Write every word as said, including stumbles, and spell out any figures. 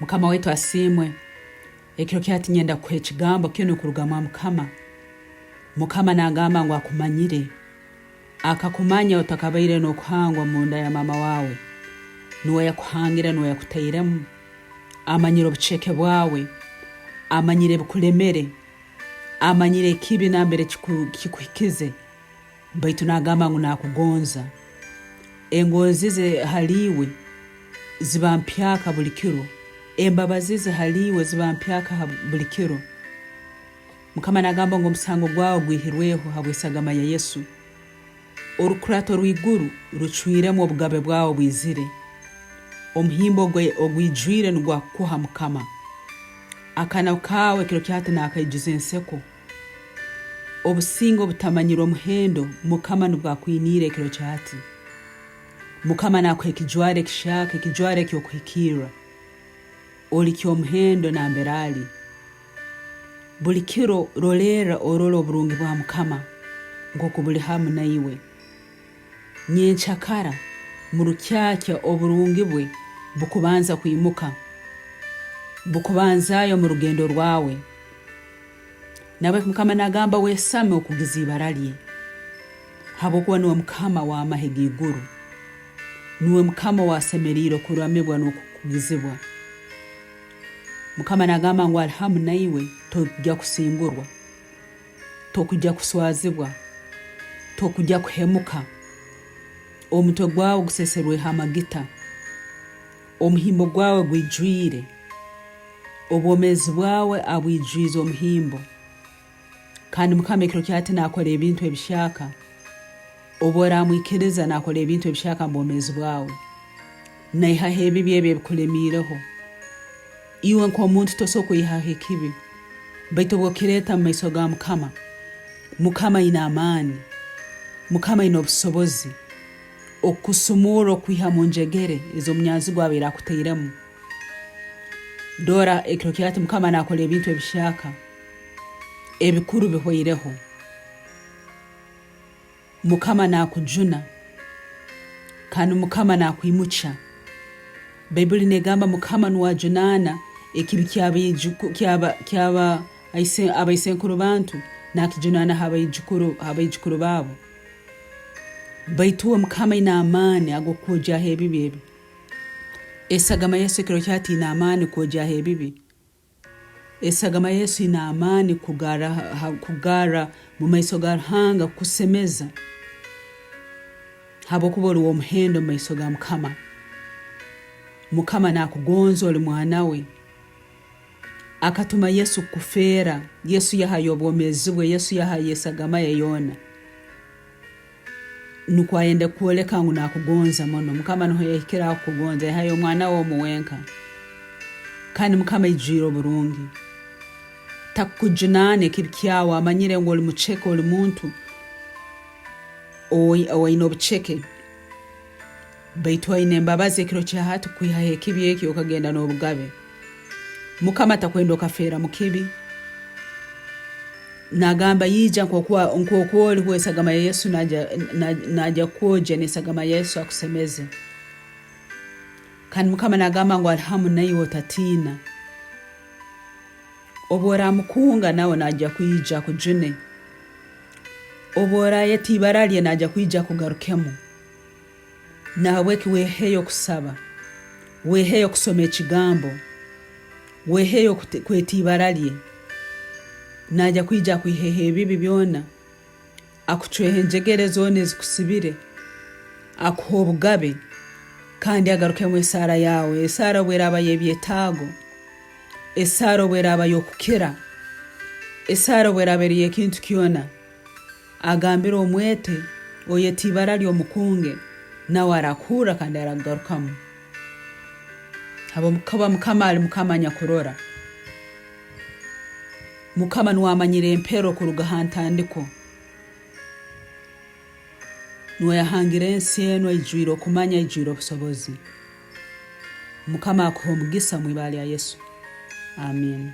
Mukama waitu asiimwe. Ekiro kya hati nyenda kuha ekigambo kinu kuruga mwa Mukama. Mukama nagamba ngu akumanyire. Akakumanya otakabaire n'okuhangwa mu nda ya maama waawe. Nuwe yakuhangire, nuwe yakutairemu. Amanyire obuceke bwawe. Amanyire ebikulemere. Amanyire ekibi nambere kiku-, kikuhikize. Baitu nagamba ngu nakugonza. Engonzi ze hali iwe ziba mpyaka buli kiro. Embabazi ze hali iwe ziba mpyaka ha buli kiro. Mukama nagamba ngu omusango gwawe gwihirweho habw'esagama ya Yesu. Orukurato rw'iguru rucwiremu obugabe bwawe bwizire. Omuhimbo ogwe-, ogwijwire nugwo akukuha Mukama. Akanwa kaawe ekiro kya hati nakaijuza enseko. Obusinge obutamanyirwe omuhendo, Mukama nubwo akwiniire ekiro kya hati. Mukama nakuha ekijwaro ekihyaka, ekijwaro eky'okuhikirra. Oli ky'omuhendo nambere ali. Buli kiro rolerra orole oburungi bwa Mukama, nkooku buli hamu naiwe. Nyenkyakara, mu rukyakya, oburungi bwe bukubanza kwimuka, bukubanzaayo omu rugendo rwawe. Nahabweki Mukama nagamba, wesame okugiza ibara lye. Habwokuba nuwe Mukama w'amahe g'iguru. Nuwe Mukama ow'asemeriire kuramibwa n'okukugizibwa. Mukama nagamba ngu ali hamu naiwe, tokugya kusingurwa. Tokugya kuswazibwa. Tokugya kuhemuka. Omutwe gwawe guseserweho amagita. Omuhimbo gwawe gwijwire. Obwomeezi bwawe abwijwize omuhimbo. Kandi Mukama ekiro kya hati nakora ebintu ebihyaka. Obu oramwikiriza nakora ebintu ebihyaka mu bwomeezi bwawe. Naihaho ebibi ebi ebikulemiireho. Iwe nk'omuntu tosobora kwihaho ekibi. Baitu obu okireeta mu maiso ga Mukama, Mukama aine amaani. Mukama aine obusobozi. Okukusumurra okwiha mu njegere ez'omunyanzigwa abaire akutairemu. Dora, ekiro kya hati Mukama nakora ebintu ebihyaka, ebikuru bihwaireho. Mukama nakujuna, kandi Mukama nakwimukya. Baibuli negamba Mukama nuwe ajunaana ekibi ky'abaijuku-, ky'aba-, ky'aba-, aise-, abaisenkuru bantu, nakijunaanaho abaijukuru, abaijukuru baabo. Baitu uwe Mukama aine amaani ag'okwogyaho ebibi ebi. Esagama Yesu ekiro kya hati eine amaani kwogyaho ebibi. Esagama Yesu eine amaani kugarra ha, ha, kugarra mu maiso ga Ruhanga kusemeza. Habwokuba oli w'omuhendo mu maiso ga Mukama. Mukama nakugonza, oli mwana we. Akatuma Yesu kukufeera. Yesu yahayo obwomeezi bwe. Yesu yahayo esagama ye yoona. Nukwo ayende kwoleka ngu nakugonza muno. Mukama nuho yahikire akugonza, yahayo omwana we omu wenka. Kandi Mukama aijwire oburungi. Takukujunaana ekibi kyawe, amanyire ngu oli muceke, oli muntu owi-, owaine obuceke. Baitu aine embabazi ekiro kya hati kwihaho ekibi eki okagenda n'obugabe. Mukama takwenda okafeera mu kibi. Nagamba, ija nk'oku, nk'oku oli, esagama ya Yesu naija, na-, naija kwogya n'esagama ya Yesu akusemeze. Kandi Mukama nagamba ngu ali hamu naiwe, otatiina. Obu oramukunga, nawe naija kwija akujune. Obu orayeta ibara lye, naija kwija akugarukemu. Nahabweki weheyo kusaba, weheyo kusoma ekigambo, weheyo kute-, kweta ibara lye. Naija kwija akwiheho ebibi byona, akucweho enjegere zoona ezikusibire, akuhe obugabe, kandi agarukemu esaara yaawe. Esaara obu eraaba y'ebyetaago, esaara obu eraaba y'okukira, esaara obu eraaba eri y'ekintu kyona, agambire omwete, oyete ibara lye omukunge, nawe arakuhurra kandi arakugarukamu. Habwokuba Mukama ali Mukama anyakurora. Mukama nuwe amanyire empero kuruga ha ntandiko. Nuwe yahangire ensi enu, aijwire okumanya, aijwire obusobozi. Mukama akuhe omugisa omu ibara lya Yesu. Amiina.